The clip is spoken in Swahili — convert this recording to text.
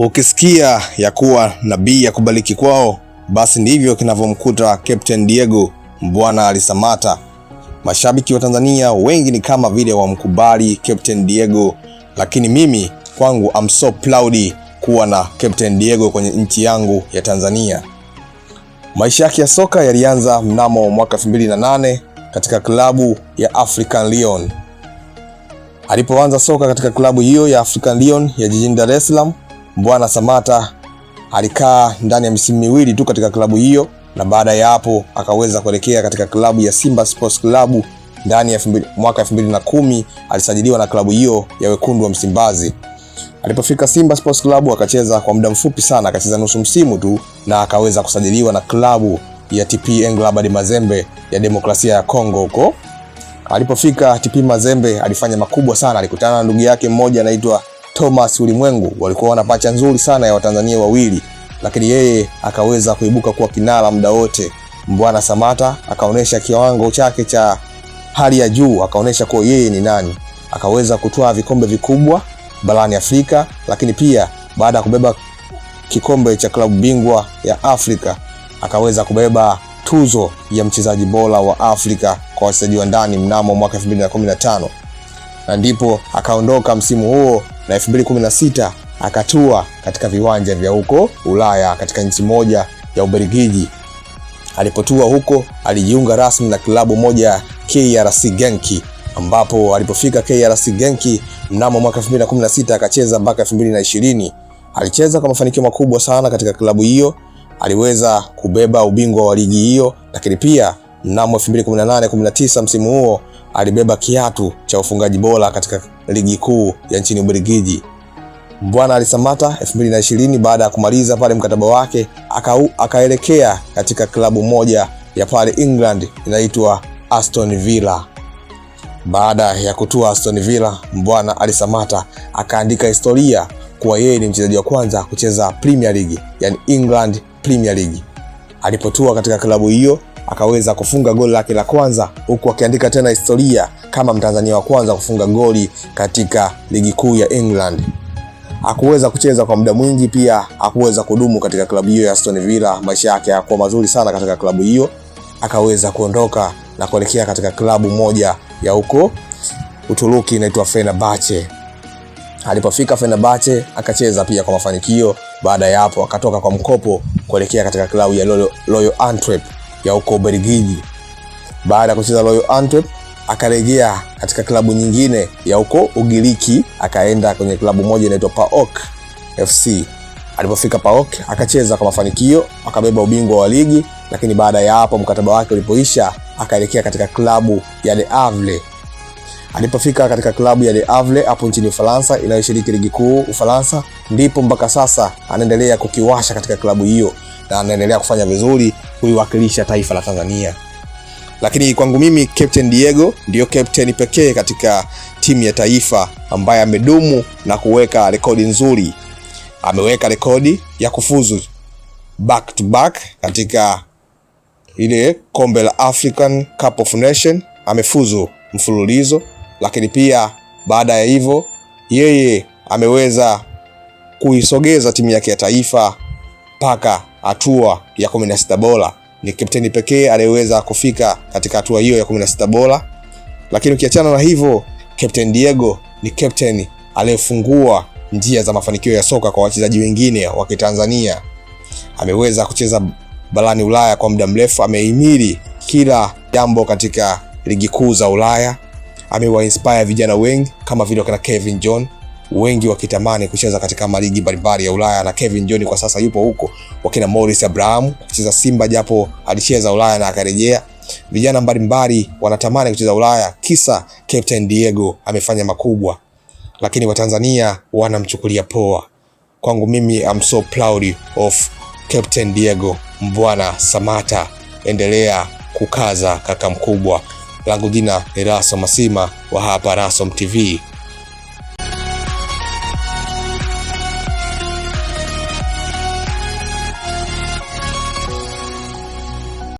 Ukisikia ya kuwa nabii akubaliki kwao, basi ndivyo kinavyomkuta Captain Diego Mbwana Ally Samatta. Mashabiki wa Tanzania wengi ni kama vile wamkubali Captain Diego, lakini mimi kwangu I'm so proud kuwa na Captain Diego kwenye nchi yangu ya Tanzania. Maisha yake ya soka yalianza mnamo mwaka 2008 katika klabu ya African Lyon. Alipoanza soka katika klabu hiyo ya African Lyon ya jijini Dar es Salaam, Mbwana Samatta alikaa ndani ya misimu 2 tu katika klabu hiyo, na baada ya hapo akaweza kuelekea katika klabu ya Simba Sports Club. Ndani ya mwaka 2010 alisajiliwa na klabu hiyo ya wekundu wa Msimbazi. Alipofika Simba Sports Club akacheza kwa muda mfupi sana, akacheza nusu msimu tu na akaweza kusajiliwa na klabu ya TP Englabad Mazembe ya Demokrasia ya Kongo huko. Alipofika TP Mazembe alifanya makubwa sana, alikutana na ndugu yake mmoja anaitwa Thomas Ulimwengu, walikuwa wana pacha nzuri sana ya Watanzania wawili, lakini yeye akaweza kuibuka kuwa kinara muda wote. Mbwana Samatta akaonesha kiwango chake cha hali ya juu, akaonesha kuwa yeye ni nani, akaweza kutwaa vikombe vikubwa barani Afrika, lakini pia baada ya kubeba kikombe cha klabu bingwa ya Afrika akaweza kubeba tuzo ya mchezaji bora wa Afrika kwa wachezaji wa ndani mnamo mwaka 2015, na ndipo akaondoka msimu huo, na 2016 akatua katika viwanja vya huko Ulaya katika nchi moja ya Ubelgiji. Alipotua huko alijiunga rasmi na klabu moja KRC Genk, ambapo alipofika KRC Genk mnamo mwaka 2016 akacheza mpaka 2020. Alicheza kwa mafanikio makubwa sana katika klabu hiyo, aliweza kubeba ubingwa wa ligi hiyo, lakini pia mnamo 2018-19 msimu huo alibeba kiatu cha ufungaji bora katika ligi kuu ya nchini Ubelgiji. Mbwana Ally Samatta 2020 baada ya kumaliza pale mkataba wake akaelekea katika klabu moja ya pale England inaitwa Aston Villa. Baada ya kutua Aston Villa, Mbwana Ally Samatta akaandika historia kuwa yeye ni mchezaji wa kwanza kucheza Premier League, yani England Premier League. Alipotua katika klabu hiyo akaweza kufunga goli lake la kwanza, huku akiandika tena historia kama Mtanzania wa kwanza kufunga goli katika ligi kuu ya England. Hakuweza kucheza kwa muda mwingi, pia hakuweza kudumu katika klabu hiyo ya Aston Villa. Maisha yake hayakuwa mazuri sana katika klabu hiyo, akaweza kuondoka na kuelekea katika klabu moja ya huko Uturuki inaitwa Fenerbahce. Alipofika Fenerbahce akacheza pia kwa mafanikio. Baada ya hapo akatoka kwa mkopo kuelekea katika klabu ya Royal Antwerp ya huko Ubelgiji. Baada ya kucheza Royal Antwerp akarejea katika klabu nyingine ya huko Ugiriki, akaenda kwenye klabu moja inaitwa PAOK FC. Alipofika PAOK akacheza kwa mafanikio, akabeba ubingwa wa ligi, lakini baada ya hapo mkataba wake ulipoisha akaelekea katika klabu ya Le Havre. Alipofika katika klabu ya Le Havre hapo nchini Ufaransa inayoshiriki ligi kuu Ufaransa, ndipo mpaka sasa anaendelea kukiwasha katika klabu hiyo na anaendelea kufanya vizuri kuiwakilisha taifa la Tanzania. Lakini kwangu mimi Captain Diego ndiyo captain pekee katika timu ya taifa ambaye amedumu na kuweka rekodi nzuri. Ameweka rekodi ya kufuzu back to back katika ile kombe la African Cup of Nation, amefuzu mfululizo, lakini pia baada ya hivyo yeye ameweza kuisogeza timu yake ya taifa mpaka hatua ya 16 bora. Ni kapteni pekee aliyeweza kufika katika hatua hiyo ya 16 bora. Lakini ukiachana na hivyo, Captain Diego ni captain aliyefungua njia za mafanikio ya soka kwa wachezaji wengine wa Kitanzania. Ameweza kucheza barani Ulaya kwa muda mrefu, amehimili kila jambo katika ligi kuu za Ulaya, amewa inspire vijana wengi kama vile wakina Kevin John, wengi wakitamani kucheza katika maligi mbalimbali ya Ulaya, na Kevin John kwa sasa yupo huko. Wakina Morris Abraham kucheza Simba, japo alicheza Ulaya na akarejea. Vijana mbalimbali wanatamani kucheza Ulaya, kisa Captain Diego amefanya makubwa, lakini Watanzania wanamchukulia poa. Kwangu mimi I'm so proud of Captain Diego Mbwana Samatta. Endelea kukaza kaka mkubwa. Langu jina ni Raso Masima wa hapa Rasom TV.